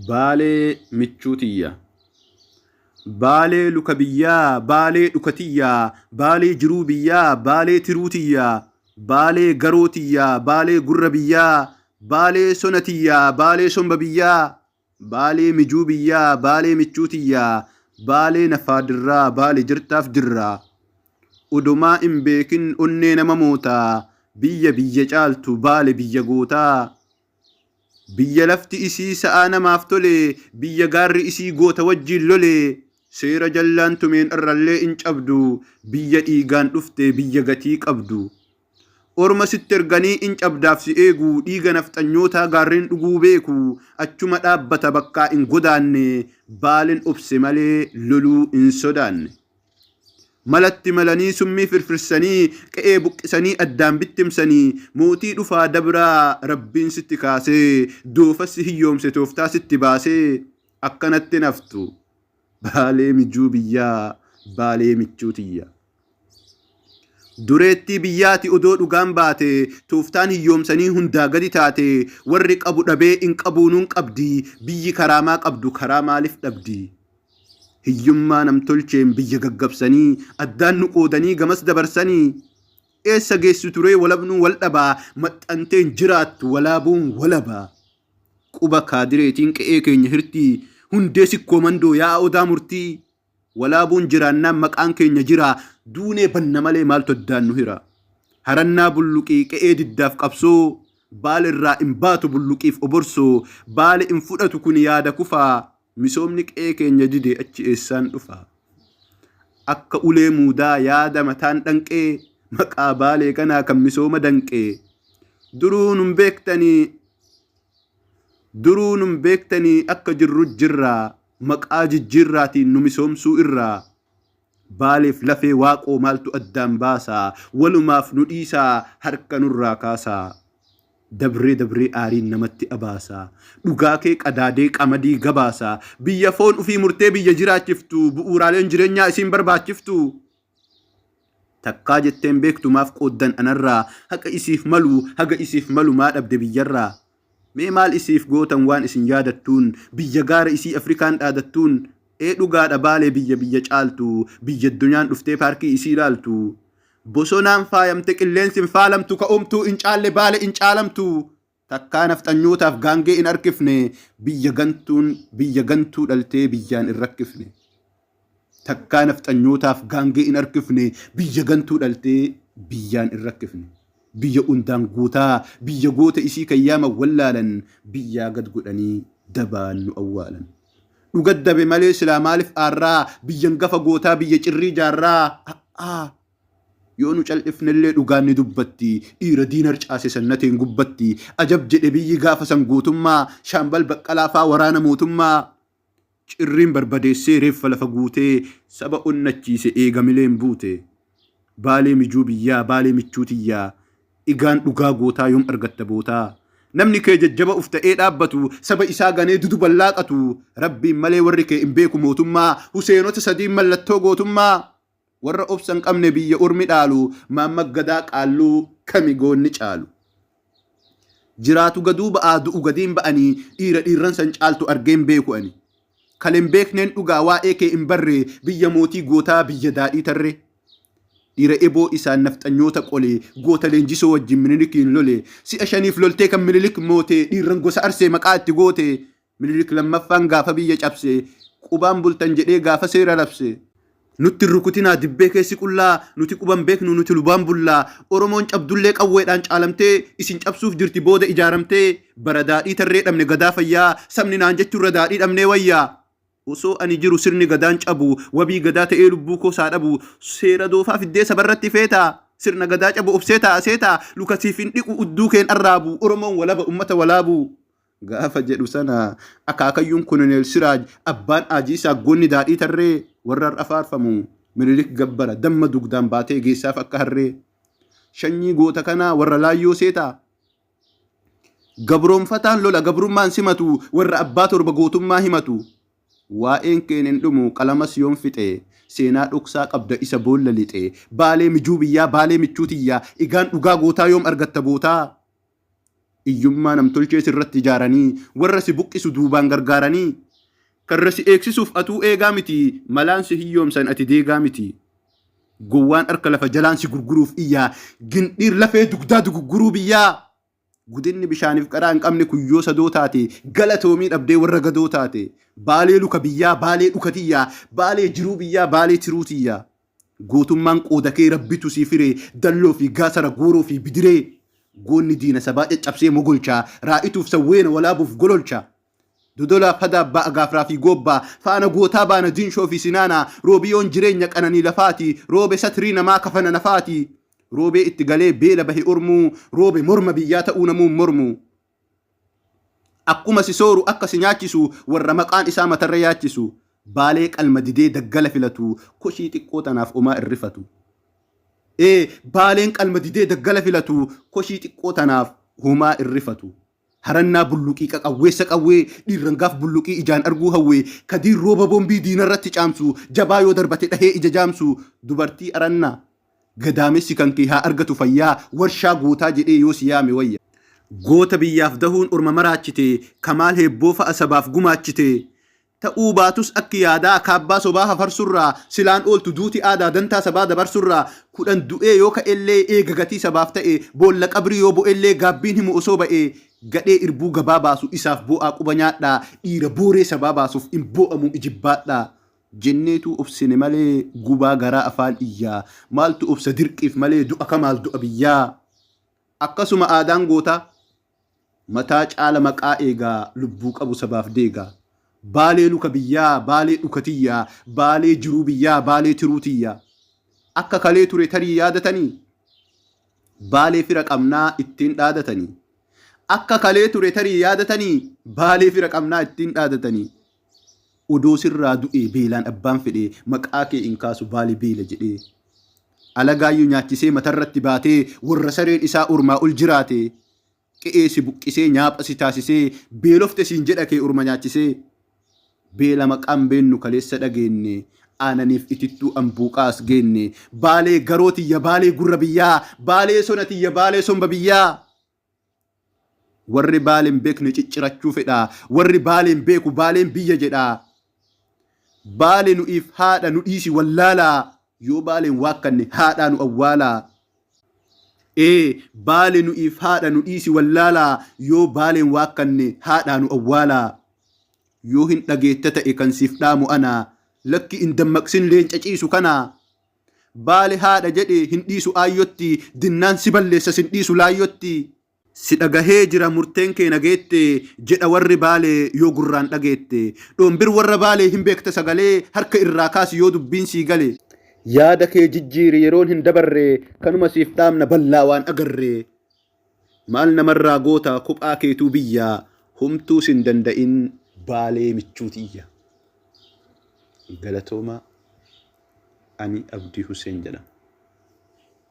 Baalee michuu tiyya. Baalee luka biyyaa, baalee dhuka tiyyaa, baalee jiruu biyyaa, baalee tiruu tiyyaa, baalee garoo tiyyaa, baalee gurra biyyaa, baalee sona tiyyaa, baalee somba biyyaa, baalee mijuu biyyaa, baalee michuu tiyyaa, baalee nafaa dirraa, baalee jirtaaf dirraa. Odomaa hin beekin onnee nama mootaa, biyya biyya caaltu, baale biyya gootaa. Biyya lafti isii sa'aa namaaf tole, biyya gaarri isii goota wajjiin lole, seera jallaan tumeen irrallee in cabdu, biyya dhiigaan dhufte, biyya gatii qabdu. Orma sitti erganii in cabdaaf si eegu, dhiiga nafxanyootaa gaarreen dhuguu beeku, achuma dhaabbata bakkaa in godaanne, baalen obse malee loluu in sodaanne. Malatti malanii summii firfirsanii, qe'ee buqqisanii addaan bittimsanii, mootii dhufaa dabraa rabbiin sitti kaasee, doofas si hiyyoomse tooftaa sitti baasee, akkanatti naftu. Baalee mijuu biyyaa, baalee michuu tiyya. Dureettii biyyaati odoo dhugaan baate, tooftaan hiyyoomsanii hundaa gadi taate, warri qabu dhabee in qabuunuun qabdi, biyyi karaamaa qabdu karaa maaliif dhabdi? Hiyyummaa namtolcheen biyya gaggabsanii, addaan nu qoodanii gamas dabarsanii, eessa geessu turee walabnuu wal dhabaa, maxxanteen jiraattu walaabuun walabaa. Quba kaadireetiin qe'ee keenya hirtii, hundee sikkoo mandoo yaa'a odaa murtii, walaabuun jiraannaan maqaan keenya jira, duunee banna malee maaltu addaan nu hira. Harannaa bulluqii qe'ee diddaaf qabsoo, baala irraa in baatu bulluqiif oborsoo, baala in fudhatu kun yaada kufaa, misoomni qe'ee keenya dide achi eessaan dhufa. Akka ulee muudaa yaada mataan dhanqee, maqaa baalee kanaa kan misooma danqee. Duruu nun beektanii, duruu nun beektanii akka jirru jirraa, maqaa jijjiirraatiin nu misoomsuu irraa. Baaleef lafee waaqoo maaltu addaan baasaa, walumaaf nu dhiisaa harka nurraa kaasaa. Dabree dabree aariin namatti abaasaa, dhugaa kee qadaadee qamadii gabaasaa, biyya foon ufii murtee biyya jiraachiftu, bu'uuraaleen jireenyaa isiin barbaachiftu. Takkaa jetteen beektu maaf qooddan anarraa, haqa isiif malu haga isiif malu maa dhabde biyyarraa. Mee maal isiif gootan waan isin yaadattuun, biyya gaara isii Afrikaan dhaadattuun, ee dhugaadha baalee biyya biyya caaltu, biyya addunyaan dhuftee paarkii isii ilaaltu. Bosonaan faayamte qilleensi hin faalamtu, ka'umtuu in caalle baale in caalamtu. Takkaa nafxanyootaaf gaangee in harkifne, biyya gantuun biyya gantuu dhaltee biyyaan in rakkifne. Takkaa nafxanyootaaf gaangee in harkifne, biyya gantuu dhaltee biyyaan in rakkifne. Biyya undaan gootaa, biyya goota isii kan yaaman wallaalan, biyyaa gad godhanii dabaan nu awwaalan. Dhugat dabe malee silaa maaliif aarraa, biyyan gafa gootaa biyya cirrii jaarraa. A'aa yoo nu cal'ifnellee dhugaan ni dubbatti, dhiira diina harcaase sannateen gubbatti. Ajab jedhe biyyi gaafa san gootummaa, shaambal baqqalaa faa waraana mootummaa. Cirriin barbadeessee reeffa lafa guutee, saba onnachiise eega mileen buute. Baalee mijuu biyyaa, baalee michuu tiyyaa, igaan dhugaa gootaa yoom argatta bootaa. Namni kee jajjaba uf ta'ee dhaabbatu, saba isaa ganee duduban laaqatu, rabbiin malee warri kee hin beeku mootummaa, Huseenota sadiin mallattoo gootummaa. Warra obsa hin qabne biyya ormi dhaalu, Maammad Gadaa Qaalluu kami goonni caalu. Jiraatu gaduu ba'aa du'u gadiin ba'anii, dhiira dhiirran san caaltu argeen beeku ani. Kalen beekneen dhugaa waa'ee kee hin barre, biyya mootii gootaa biyya daadhii tarree. Dhiira eboo isaan nafxanyoota qole, goota leenjisoo wajjin Minilikiin lole. Si'a shaniif loltee kan Minilik moote, dhiirran gosa Arsee maqaa itti goote. Minilik lammaffaan gaafa biyya cabse, qubaan bultan jedhee gaafa seera labse. Nutti hin rukutinaa dibbee keessi qullaa, nuti quban beeknu nuti lubaan bullaa. Oromoon cabdullee qawweedhaan caalamtee, isin cabsuuf jirti booda ijaaramtee. Bara daadhii tarree dhabne gadaa fayyaa, sabni naan jechuurra daadhii dhabnee wayyaa. Osoo ani jiru sirni gadaan cabu, wabii gadaa ta'ee lubbuu koo saa dhabu. Seera doofaa fiddee sabarratti feetaa, sirna gadaa cabu obsee taa'a seetaa. Luka siif hin dhiqu udduu keen arraabu, Oromoon walaba ummata walaabu. Gaafa jedhu sana akaakayyuun Koloneel Siraaj abbaan Aajiisaa goonni daadhii tarree warra har'a faarfamu Minilik gabbara damma dugdaan baatee geessaaf akka harree. Shanyii goota kanaa warra laayyoo seetaa. Gabroomfataan lola gabrummaan simatu warra abbaa torba gootummaa himatu. Waa'een keen hin dhumu qalamas yoon fixe seenaa dhoksaa qabda isa boolla lixe. Baalee mijuu biyyaa baalee michuu tiyyaa igaan dhugaa gootaa yoom argatta bootaa. Iyyummaa namtolchee sirratti ijaaranii warra si buqqisu duubaan gargaaranii karra si eegsisuuf atuu eegaa miti malaan si hiyyoomsan ati deegaa miti. Gowwaan harka lafa jalaan si gurguruuf iyyaa gindhiir lafee dugdaa dugugguruu biyyaa. Gudinni bishaaniif qaraa hin qabne kuyyoo sadoo taate galatoomii dhabdee warra gadoo taate. Baalee luka biyyaa baalee dhuka tiyyaa baalee jiruu biyyaa baalee tiruu tiyyaa. Gootummaan qooda kee rabbitu sii firee dalloo fi gaasara gooroo fi bidiree. Goonni diina sabaa caccabsee mogolcha raa'ituuf sawweena walaabuuf gololcha. Dodolaaf hadaabbaa agaafraa fi goobbaa faana gootaa baana dinshoo fi sinaanaa roobiyoon jireenya qananii lafaati roobe satrii namaa kafana nafaati. Roobee itti galee beela bahe ormuu roobe morma biyyaa ta'uu namuun mormu. Akkuma si sooru akka si nyaachisu warra maqaan isaa matarra yaachisu. Baalee qalma didee daggala filatu koshii xiqqoo tanaaf omaa irrifatu. Ee baaleen qalma didee daggala filatu koshii xiqqoo tanaaf homaa irrifatu. Harannaa bulluqii qaqawweessa qawwee dhiirran gaaf bulluqii ijaan arguu hawwee kadiir rooba boombii diinarratti caamsu jabaa yoo darbate dhahee ija jaamsu dubartii arannaa gadaamessi kan kee haa argatu fayyaa warshaa gootaa jedhee yoo si yaame wayya. Goota biyyaaf dahuun orma maraachite kamaal heebboo fa'a sabaaf gumaachite Ta'uu baatus akki yaadaa kaabbaa sobaa hafarsurraa silaan ooltu duuti aadaa dantaa sabaa dabarsurraa 10 du'ee yoo ka'ellee eega gatii sabaaf ta'e boolla qabrii yoo bu'ellee gaabbiin himu osoo ba'ee gadhee irbuu gabaa baasu isaaf boo'aa quba nyaadhaa dhiira booree sabaa baasuuf hin boo'amuu ijibbaadhaa jenneetuu obsine malee gubaa garaa afaan iyyaa maaltu obsa dirqiif malee du'a kamaal du'a biyyaa akkasuma aadaan gootaa Mataa caala maqaa eegaa lubbuu qabu sabaaf deegaa. Baalee luka biyyaa baalee dhuka tiyyaa baalee jiruu biyyaa baalee tiruu tiyyaa. Akka kalee ture tarii yaadatanii baalee fira qabnaa ittiin dhaadatanii. Akka kalee ture tarii yaadatanii baalee fira qabnaa ittiin dhaadatanii. Odoo sirraa du'ee beelaan abbaan fedhee maqaa kee hin kaasu baale beela jedhee. Alagaayyuu nyaachisee matarratti baatee warra sareen isaa ormaa ol jiraate. Qe'ee si buqqisee nyaapha si taasisee beelofte siin jedha kee orma nyaachisee. Beela maqaan beennu kaleessa dhageenne aananiif itittuu ambuuqaa as geenne. Baalee garoo tiyya baalee gurra biyyaa baalee sona tiyya baalee somba biyyaa. Warri Baaleen beekne ciccirachuu fedha. Warri Baaleen beeku Baaleen biyya jedha. Baale nu'iif haadha nu dhiisi wallaalaa. Yoo Baaleen waakkanne haadhaa nu awwaalaa. Ee Baale nu'iif haadha nu dhiisi wallaalaa. Yoo Baaleen waakkanne haadhaa nu awwaalaa. Yoo hin dhageetta ta'e kan siif dhaamu ana. Lakki in dammaqsin leenca ciisu kana. Baale haadha jedhe hin dhiisu aayyotti dinnaan si balleessa sin dhiisu laayyotti. Si dhagahee jira murteen kee na geette jedha warri Baalee yoo gurraan dhageette. Dhoombir warra Baalee hin beekta sagalee harka irraa kaasi yoo dubbiin sii gale. Yaada kee jijjiiri yeroon hin dabarre kanuma siif dhaamna ballaa waan agarre. Maal namarraa goota kophaa keetuu biyya homtuu sin danda'in Baalee michuu tiyya. Galatoomaa. Ani Abdii Hussein jedhama.